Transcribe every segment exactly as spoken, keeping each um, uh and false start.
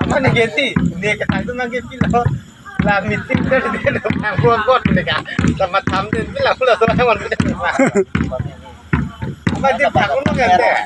Mane geti, ne ketang tu nang geti lo. La meeting tu dia tu tang buat buat ne ka. Sama tham tu pila pula sama teman kita. Apa dia tak pernah kan dia?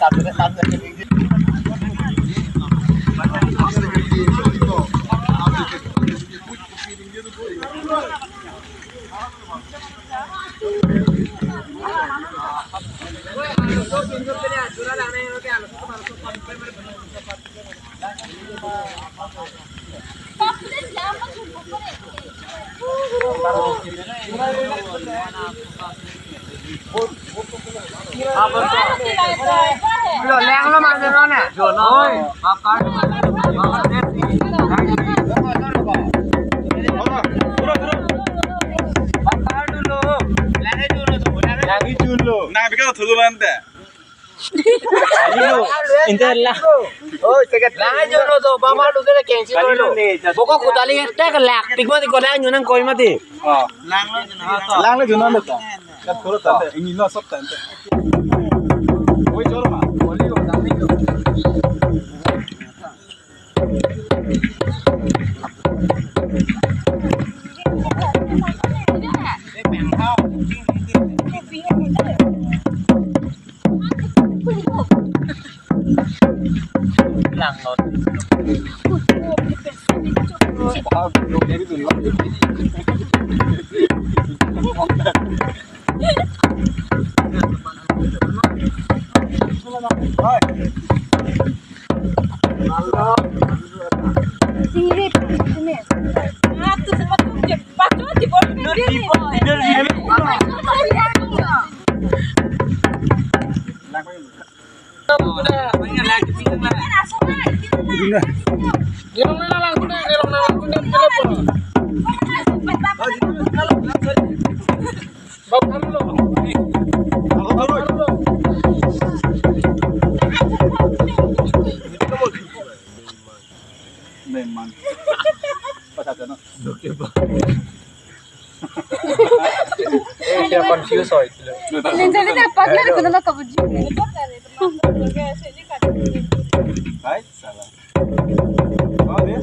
Lo, leng lo mas lo na. Oi, bakar. Bakar dulu. Lagi dulu. Lagi dulu. Nah, bikin dulu nanti. Intel lah. Oh, sekat. Lang ajo lo to, bama lo kena kengsi lo. Boko kutali tek lak, tik mati ko lang ajo nang koi mati. Oh. Lang lo ajo nang lo ta. Kat koro ta. Ini lo sok ta. Oi, jor ma. Oli lo, dami lo. Singri, sini. Ah, tu semua tu cepat tu di bawah ni. Gina. Memang. Pas ada no. Oke, Bang. Eh, dia confuse, oh, itu. Jadi dapat lah, aku nolak kamu juga. Hai, salah. Oh, dia.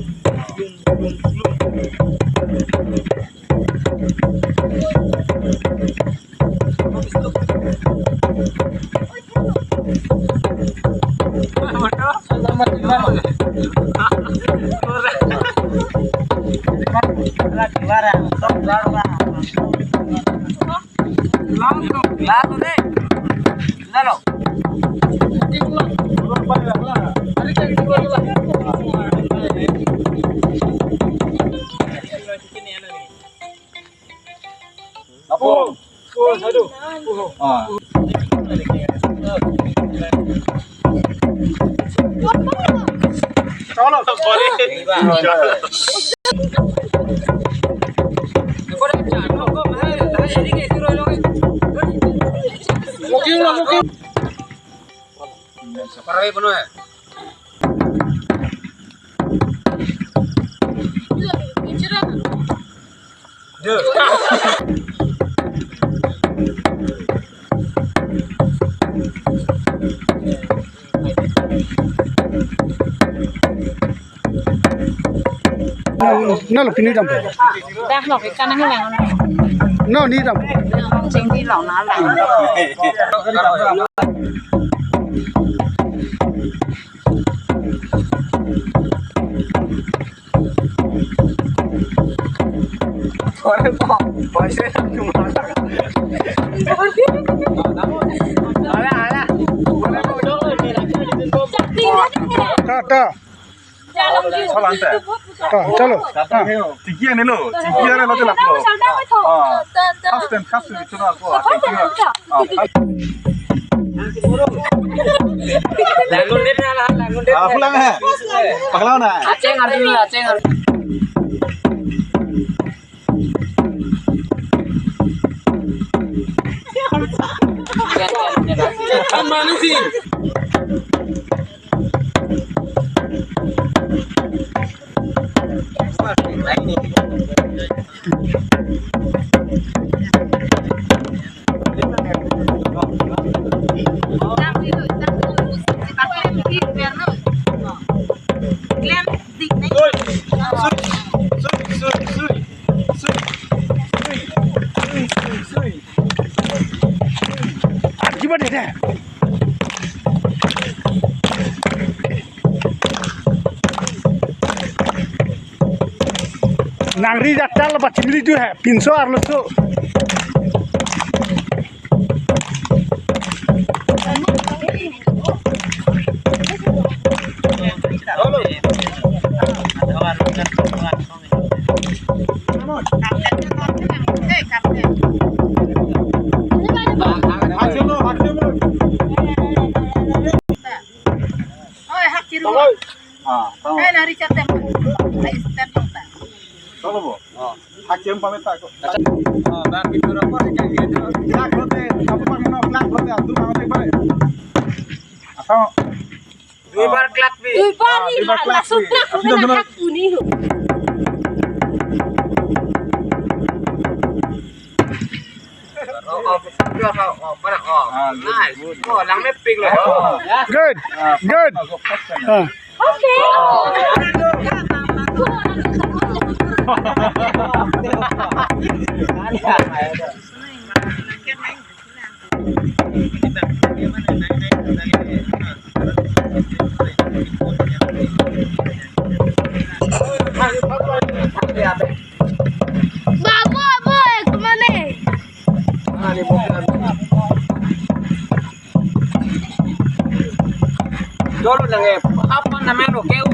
Apung. Oh, aduh. Ah. Chalo. Booking lo, booking. Separai penuh ya? Nalo pini dampo. Dah lo, ikan ang hilang. No, ni dampo. Jing di lo na lang. Ta, ta. Chalo, chalo. Ta, chalo. Tinggi ane lo, tinggi ane lo, chalo. Ah. Fast and fast, itu na ko. Ah, fast. Ah, pulang, eh. Paklang na. Aceng arjun, aceng arjun. Mana sih? Nangri jatal ba chingri tu hai, pinso arloso. Oi, hak chiru. Ah, tama. Eh, nari chatem. Ai, step nong ta. Tama bo? Ah. Hakem pamit ta ko. Ah, bang bicara apa sih kayak gitu? Ya, kote, apa pang no plan kote, atu pang kote bare. Atau dui bar klak bi. Dui bar. Ah, ni dui bar la, klak langsung bi. Klak, sudah, sudah. Hak puni. Oh, oh, oh, oh, oh, nice. Oh, lang me pik lo. Good. Good. Ah. Babu, abu, eh, kemana? Dolo lang eh, apa namanya lo, keu?